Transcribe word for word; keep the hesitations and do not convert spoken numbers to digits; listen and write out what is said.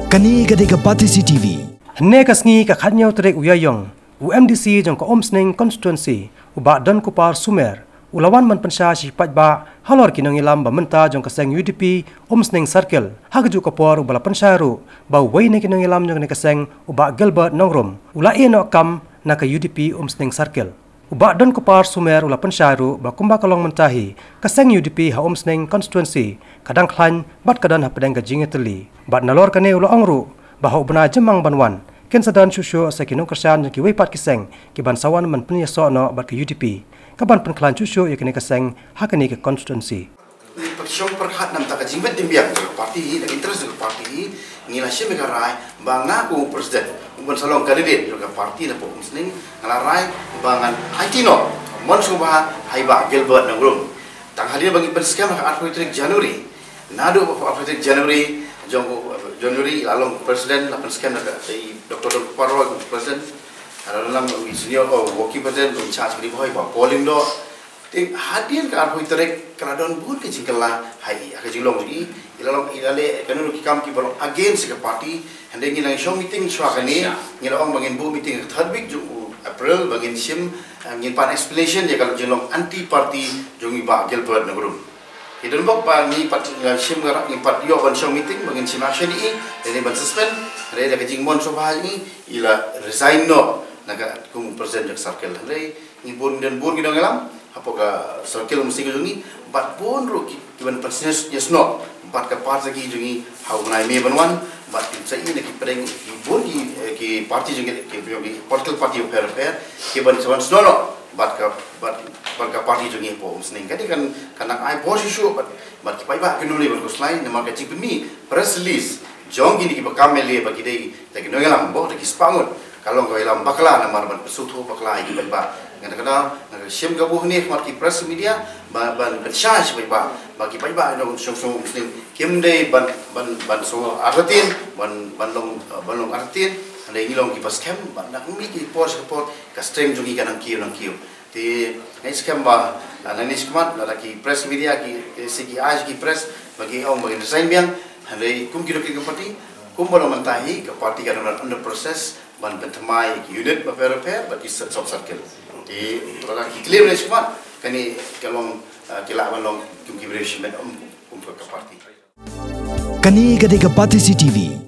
Kane ka dei ka Batesi T V. Hynne ka sngi ka khatñiew tarik u Ïaïong, u M D C jong ka Umsning Constituency, u Bah Donkupar Sumer, u la wan ban pynshai sha ki paidbah halor ki nongïalam ba mynta jong ka seng U D P Umsning Circle. Ha kajuh ka por uba la pynshai ruh ba uwei na ki nongïalam jong kane ka seng, u Bah Gilbert Nongrum, u la ïeh noh kam na ka U D P Umsning Circle. U Bah Donkupar Sumer u la pynshai ruh ba kumba ka long mynta hi, ka seng U D P ha Umsning Constituency ka dang khlaiñ bad ka don hapdeng ka jingïatylli. Bad nalor kane u la ong ruh ba ha u bnai jymmang ban wan, kin sa don shuh shuh sa ki nongkyrshan jong kiwei pat ki seng ki ban sa wan ban pynïasoh noh bad ka U D P, ka ban pynkhlaiñ shuh shuh ïa kane ka seng ha kane ka constituency. Ngi pyrshang pyrkhat namar ka jingmut jingpyrkhat jong ka party hi, na interest jong ka party hi, ngi la shim ïa ka rai ba nga kum u president, u ban sa long candidate jong ka party na pdeng Umsning, nga la rai ba ngan aiti noh mon sngewbha ha i Bah Gilbert Nongrum. Tang hadien ba ngi pynskhem ha ka arphew tarik January, naduh ka arphew tarik January, jong u January la long president, la pynskhem da ka i Doctor Donkupar Roy kum president, la don lang u senior, oh, working president, u in charge ka dei ba hoi, Bah Paul Lyngdoh. Te hadien ka arphew tarik ka la don bun ka jingkylla ha i, ha ka jinglong jong i, i la long, i la leh kano kano ki kam kiba long against ka party. Hynrei ngi nang shong meeting shuwa kane, ngi la ong ba ngin buh meeting ka third week jong u April ba ngin shim, eh, ngin pan explanation ïa ka jinglong anti party jong i Bah Gilbert Nongrum. Ki don bok ba ngi pat, ngi la shim ka rak, ngi pat ïoh ban shong meeting ba ngin shim action ïa i, hynrei ban suspend, hynrei da ka jingmon sngewbha ïa i, i la resign noh na ka kum president jong ka circle. Hynrei ngi bun, don bun ki nongïalam hapoh ka circle Umsning jong ngi, bad bun ruh ki, ki ban pynsngew ïasnoh bad ka party jong ngi ha u bnai May ban wan, bad ki sa i na ki pdeng ki bun ki, eh, ki party jong ngi, ki, ki, ki political party bapher bapher ki ban sa wan snoh noh bad ka, bad, bad ka party jong ngi hapoh Umsning. Ka dei kan, kan nang ai bor shuh shuh bad, bad ki paidbah kin ym lei ban khuslai namar ka jingpynmih press release jong kine kiba kam M L A ba ki dei da ki nongïalam bok da ki spah ngut, ka long ka ïalam bakla namar ban pynsngewthuh bakla ïa ki paidbah. Nga da ka daw nga shim ka buh ne khmat ki press media ba, ban pynshai sha paidbah ba ki paidbah jong shong shong Umsning kim dei ban, ban, ban sngewthuh artatien, ban, ban long, ban long artatien. Hynrei ngi long kiba skhem ba na ka mih ki por sha ka por ka strength jong ngi ka nang kiew nang kiew. Te nga skhem ba, ah, nangne shakhmat lada ki press media ki, ki, ki ai ki press ba ki ong ba kin resign biang. Hynrei kum ki nongkit ka party, kumba long mynta hi ka party ka dang under process ban pynthymmai ki unit bapher bapher bad ki sub circle. Te lada ki clear nangne shakhmat, kane ka long, ah, ki lah ban long kum ki briew shimet um, um ka party. Kane ka dei ka Batesi T V.